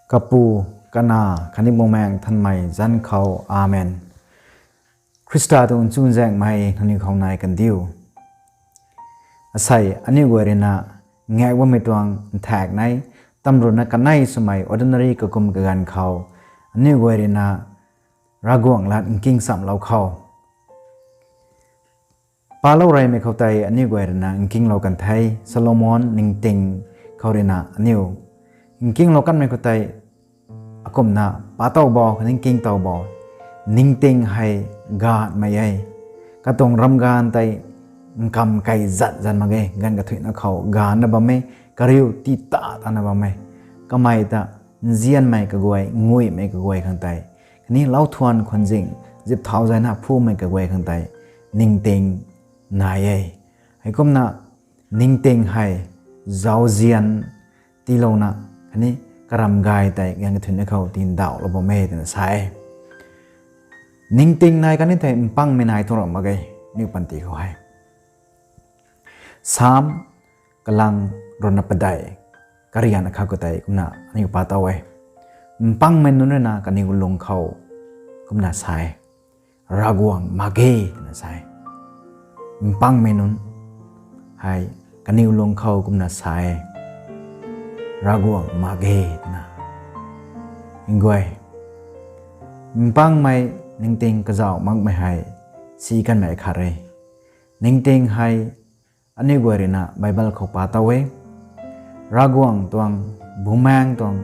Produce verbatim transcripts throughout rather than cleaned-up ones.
Kapu, Kanac khatni Bumaengh Nthanmei zanc khou. Amen. Khrista tuang chuzaenghmei nangniw khou nai kandiu. Asei aniu guay ruina ngaek bammei tuang nthaekc nei, tamruhna kanei swmei ordinary kakum kaganv khou, aniu guay ruina Ravguangc lat nking chamlou khou palou reymei khou tei aniu guay ruina nkinglou kan the. Solomon ningting khou ruina aniu nkinglou kanmei khou tei akumna pa tow bo, ningking tow bo. Ningting hei gaanhmei e. Katuang ramganv tei nkam kei zat zat mak ge, ganv kathuicna khou gaanhna bam e, kariu ti ta tana bam e. Kamei ta nzianmei kaguay, nguimei kaguay khang tei, khatni lauthuan khwanzing, zip thau zayna phumei kaguay khang tei ningting nai e. Heikumna ningting hei zauzian tiilouna, khatni karam gay tei ganv kathuicna khou tindauhlou bam e twna sa e. Ningting nai khatni thei mpangmei nai tuang ram mak ge, aniu panty khou hei. Sam kalang ruhna padeih, karian akhat khou tei kumna aniu pa tow e. Mpangmei nunc ruina kaniw lung khou kumna sa e, Ravguangc mak ge twna sa e. Mpangmei nunc hei kaniw lung khou kumna sa e, Ravguangc mak ge twna. Nguay, mpangmei ningting kazauh makmei hei si kanmei khat e. Ningting hei aniu guay ruina Bible khou pa tow e. Ravguangc tuang, Bumaengh tuang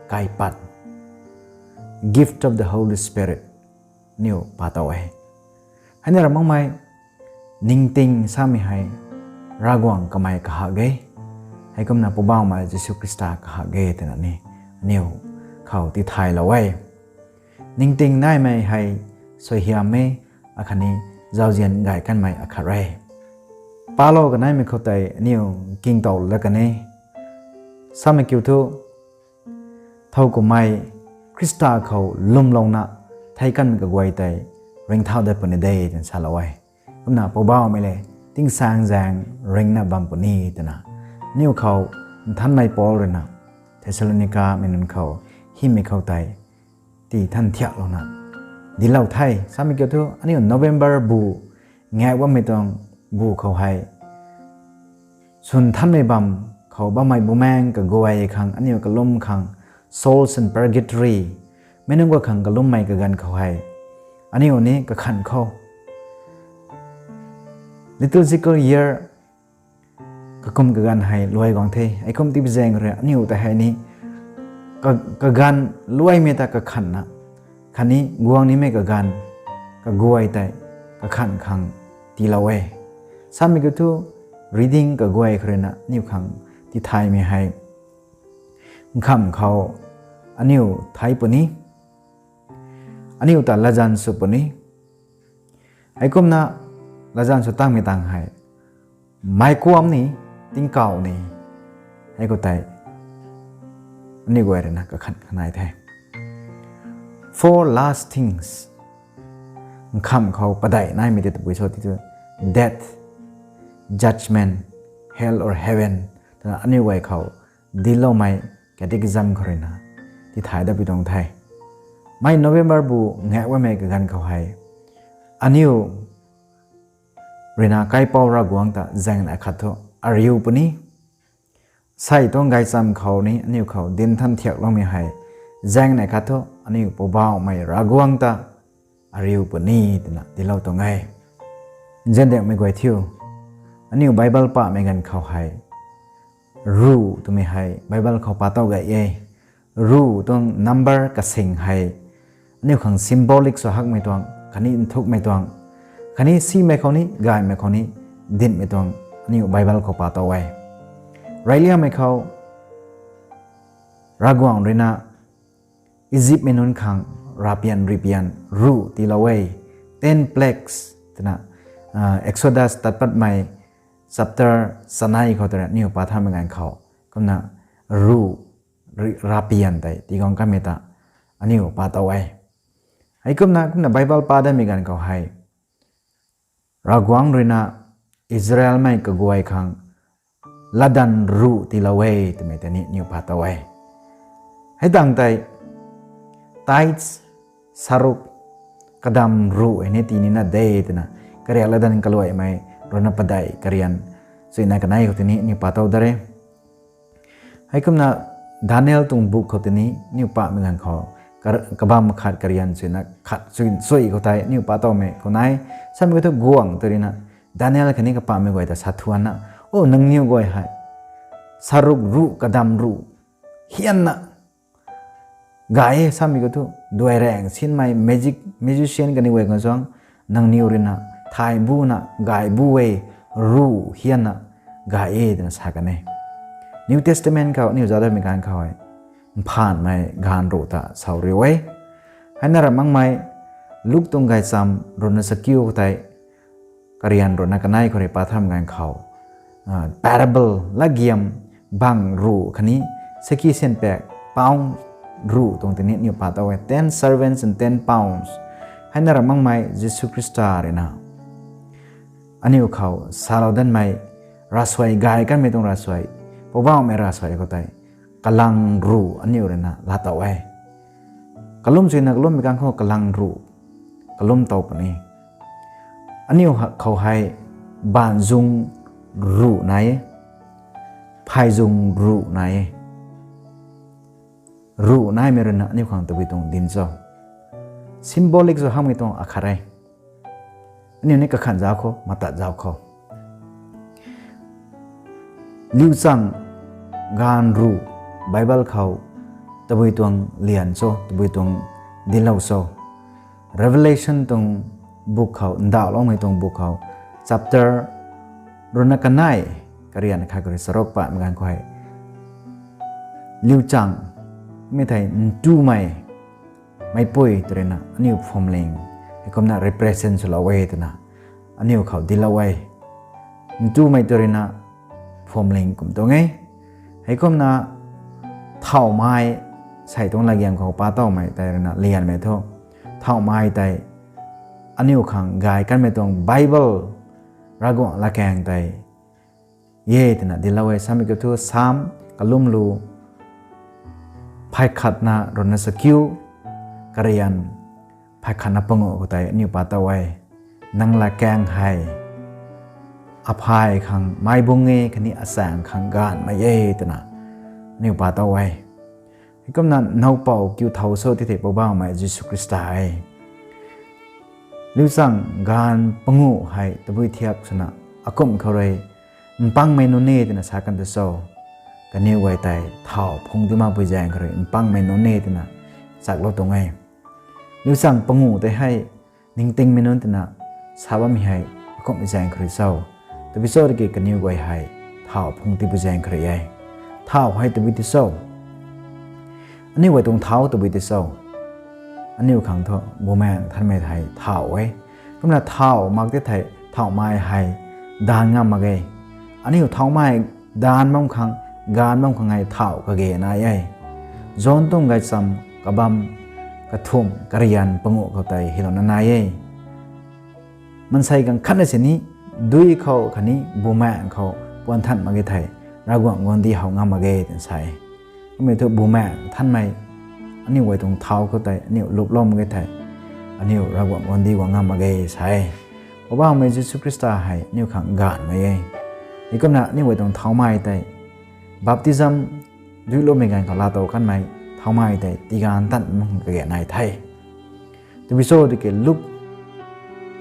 kaipat, gift of the Holy Spirit, aniu pa tow e. Heina ra makmei ningting samei hei Ravguangc kamei kahak e. Heikumna Poubauhmei Jisu Khrista kahak e twna ni aniu khou tithaylou e. Ningting naimei hei suaihiam e, akhatni zauzian gay kanmei akhat re. Palou kaneimei khou tei aniu nkingtow la kan e. Samei kiu thu, thow kummei Khrista khou lwmlouna thei kanmei kaguay tei ringcthau dat puni de twna salou e. Kumna Poubauhmei le tingsaengzaeng ringcna bam puni twna aniu khou Nthanmei Paul ruina Thessalonikamei nunc khou hymei khou tei tithan thiaklouna dinclou the. Samei kiu thu aniu November bu ngaek bammei tuang bu khou hei swn nthanmei bam khou bammei bumaengc kaguay khang, aniu kalum khang, souls in purgatory, meic nunc guay khang kalummei kaganv khou hei aniu ni kakhanh khou liturgical year kakum kaganv hei luai guang the. Heikum tipzaeng rui aniu ta hei ni ka-, kaganv luaimei ta kakhanhna, khatni guang nimei kaganv kaguay tei kakhanh khang tiilou e. Samei kiu thu reading kaguay khou ruina aniu khang tithaymei hei nkhamh khou aniu thei puni, aniu ta latzan sw puni. Heikumna latzan sw tangmei tang hei meic kuam ni, tingkauh ni, hei khou tei aniu guay ruina kakhanh khanai the. Four last things. Nkhamh khou padeih naimei tei tabui cho ti thu, death, judgment, hell or heaven twna aniu guay khou dincloumei catechism khou ruina tithay dat pi tuang the. Mei November bu ngaek bammei kaganv khou hei aniu ruina kaipouc Ravguangc ta zaengnei khat thu ariu puni. Sei tuang gaychamv khou ni aniu khou dinthan thiakloumei hei zaengnei khat thu aniu Poubauhmei Ravguangc ta ariu puni twna dinclou tuang e. Nziandiakmei guay thiu, aniu Bible pamei ganv khou hei ruh twmei hei Bible khou pa tow gay e. Ruh tuang number kasing hei aniu khang symbolic sw hakmei tuang, khatni nthukmei tuang, khatni simei khou ni, gaymei khou ni dinhmei tuang aniu Bible khou pa tow e. Reyliangmei khou Ravguangc ruina Egyptmei nunc khang rapian ripian ruh tiilou e. Ten plagues twna, Exodus tatpatmei chapter chanei khou tei aniu pa thamei ganv khou kumna ruh rapian tei tiiguang kanmei ta aniu pa tow e. Heikumna kumna Bible pa datmei ganv khou hei Ravguangc ruina Israelmei kaguay khang latdanv ruh tiilou e twmei tei ni aniu pa tow e. Hei tang tei tithes, saruk, kadam ruh hei ni tii nina de twna, kariak latdanv kaluaimei ruhna padeih karian chuina kanei khou tini aniu pa tow da re. Heikumna Daniel tuang book khou tini aniu pamei ganv khou, kar-, kabam khat karian chuina khat chui, chui khou tei aniu pa towmei khou nai. Samei khou thu guangc tw ruina Daniel khatni kapamei guay ta sa thuanna, o nangniw guay hei saruk ruh, kadam ruh hianna gay e samei khou thu, duai raeng sinmei magic, magician kaniw guay khang suang, nangniw ruina thay buna gay bu e, ruh hianna gay e twna sa kan e. New Testament khou aniu zauc datmei ganv khou hei, mphanmei gaanv ruh ta sau riu e. Heina ra makmei Luk tuang gaychamv ruhna chakiu khou tei, karian ruhna kanei khou rui pa thamei ganv khou, ah, parable, latgiam bang ruh khatni saki sianpaek pound ruh tuang tini aniu pa tow e, ten servants and ten pounds. Heina ra makmei Jisu Khrista ruina aniu khou salou danmei, ravsuai gay kanmei tuang ravsuai, Poubauhmei ravsuai khou tei kalang ruh aniu ruina laa tow e. Kalum chuina kalummei ganv khou kalang ruh kalum tow puni. Aniu ha-, khou hei baanzung ruh nai e, phaizung ruh nai e. Ruh naimei ruina aniu khang tabui tuang dinc cho? Symbolic cho hamei tuang akhat e. Aniu ni kakhan zauc khou, matat zauc khou, liuchang gaanv ruh, Bible khou tabui tuang lian cho, tabui tuang dinclou cho? Revelation tuang book khou, ndauhloumei tuang book khou, chapter ruhna kanei, karian khat khou rui charuk patmei ganv khou hei, liuchang mi thei ntumei, meicpui tw ruina aniu phuamling, heikumna represent swlou e twna aniu khou dinclou e. Ntumei tw ruina phuamling kum tuang e. Heikumna thauhmei, sei tuang latgiam khou pa towmei tei ruina lianmei thu, thauhmei tei aniu khang gay kanmei tuang Bible, Ravguangc latkaeng tei e twna dinclou e. Samei kiu thu Sam kalum lu phay khatna ruhna chakiu, karian phay khatna panguh khou tei aniu pa tow e, nang latkaeng hei aphay khang meic bung e khatni achaeng khang gaanvmei e twna aniu pa tow e. Heikumna nowpou kiu thow cho ti thei Poubauhmei Jisu Khrista e. Liuchang gaanv panguh hei tabui thiak swna akumh khou rui mpangmei nunc e twna sa kan ta cho? Kaniw guay tei thau phung ti makpui zaeng khou rui mpangmei nunc e twna chaklou tuang e. Liuchang panguh tei hei ningtingmei nunc twna sa bammei hei akumhmei zaeng khou rui cho? Tabui cho tiki kaniw guay hei thau phung tipui zaeng khou rui e. Thau hei tabui ti cho? Aniu guay tuang thau tabui ti cho? Aniu khang thu Bumaengh Nthanmei hei thau e. Kumna thau mak ti thei thauhmei hei daanv ngam mak ge. Aniu thauhmei daanv bam khang, gaanv bam khang hei thau kage nai e. John tuang gaychamv kabam kathumh karian panguh khou tei hylouna nai e. Maansei ganv khatna sini dui khou khatni Bumaengh khou puan than mak ge thei, Ravguangc guangcdic how ngam mak ge twna sa e. Kummei thu Bumaengh Nthanmei aniu guay tuang thau khou tei aniu luplou mak ge thei, aniu Ravguangc guangcdic guang ngam mak ge sa e. Poubauhmei Jisu Khrista hei aniu khang gaanvmei e. Heikumna aniu guay tuang thauhmei tei baptism duiloumei ganv khou laatow kanmei thauhmei tei tigaanv tan mak kage nai the. Tabui cho tiki Luk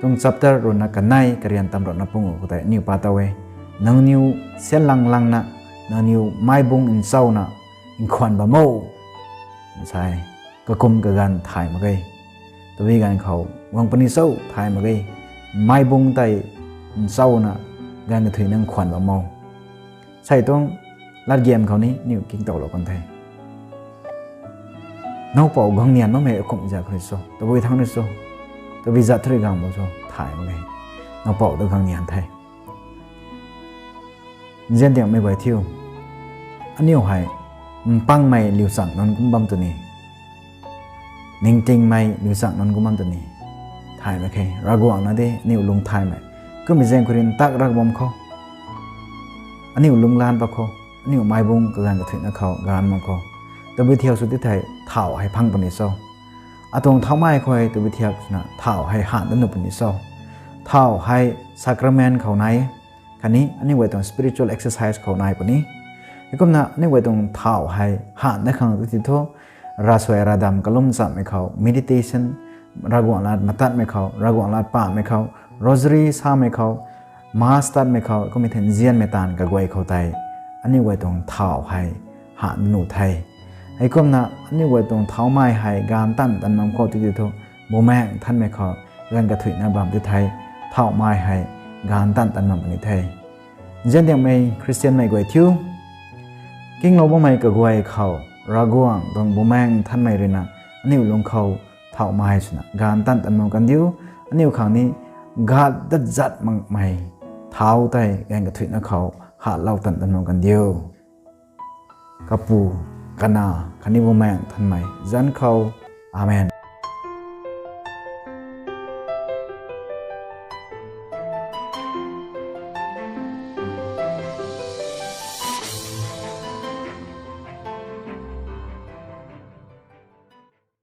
tuang chapter ruhna kanei karian tamruhna panguh khou tei aniu pa tow e, nangniw sianlang langna, nangniw meic bung nchauna nkhwan bam o, sa e. Kakum kaganv thay mak ge. Tabui ganv khou guang puni cho thay mak ge. Meic bung tei nchauna ganv kathuina nkhwan bam o. Sei tuang latgiam khou ni aniu kingtowlou kan the. Nowpou guang nian bammei akumh zat khou rui cho, tabui thangc rui cho, tabui zat thu rui guang bam cho thay mak ge. Nowpou ta guang nian the. Nzian diangmei guay thiu, aniu hei mpangmei liuchang nunc kum bam tw ni, ningtingmei liuchang nunc kum bam tw ni, thay mak khe. Ravguangc na de aniu lung thaymei, kummei zaeng khou rui ntak rak bam khou, aniu lunglan pat khou, aniu meic bung kaganv kathuina khou gaanv bam khou, Tabui thiak sw ti thei thauh hei phang puni cho? Atuang thauhmei khou tabui thiak swna thauh hei han dat nuh puni cho? Thauh hei sacrament khou nai e, khatni aniu guay tuang spiritual exercise khou nai puni. Heikumna aniu guay tuang thauh hei han dat khang ti thu, ravsuai ravdam kalum chammei khou meditation, Ravguangc lat matatmei khou, Ravguangc lat pamei khou, rosary samei khou, mass tatmei khou, kummei thei nzianmei taanv kaguay khou tei aniu guay tuang thauh hei han nuh the. Heikumna aniu guay tuang thauhmei hei gaanv tan tan bam khou ti ti thu, Bumaengh Nthanmei khou ganv kathuicna bam ti thei, thauhmei hei gaanv tan tan bam puni the. Nzian diangmei Khristianmei guay thiu, kinglou bammei kaguay khou Ravguangc tuang Bumaengh Nthanmei ruina aniu lung khou thauhmei swna gaanv tan tan bam kan diu. Aniu khang ni gaanv dat zat makmei thau tei ganv kathuicna khou hatlou tan tan bam kan diu. Kapu, Kanac khatni Bumaengh Nthanmei zanc khou. Amen.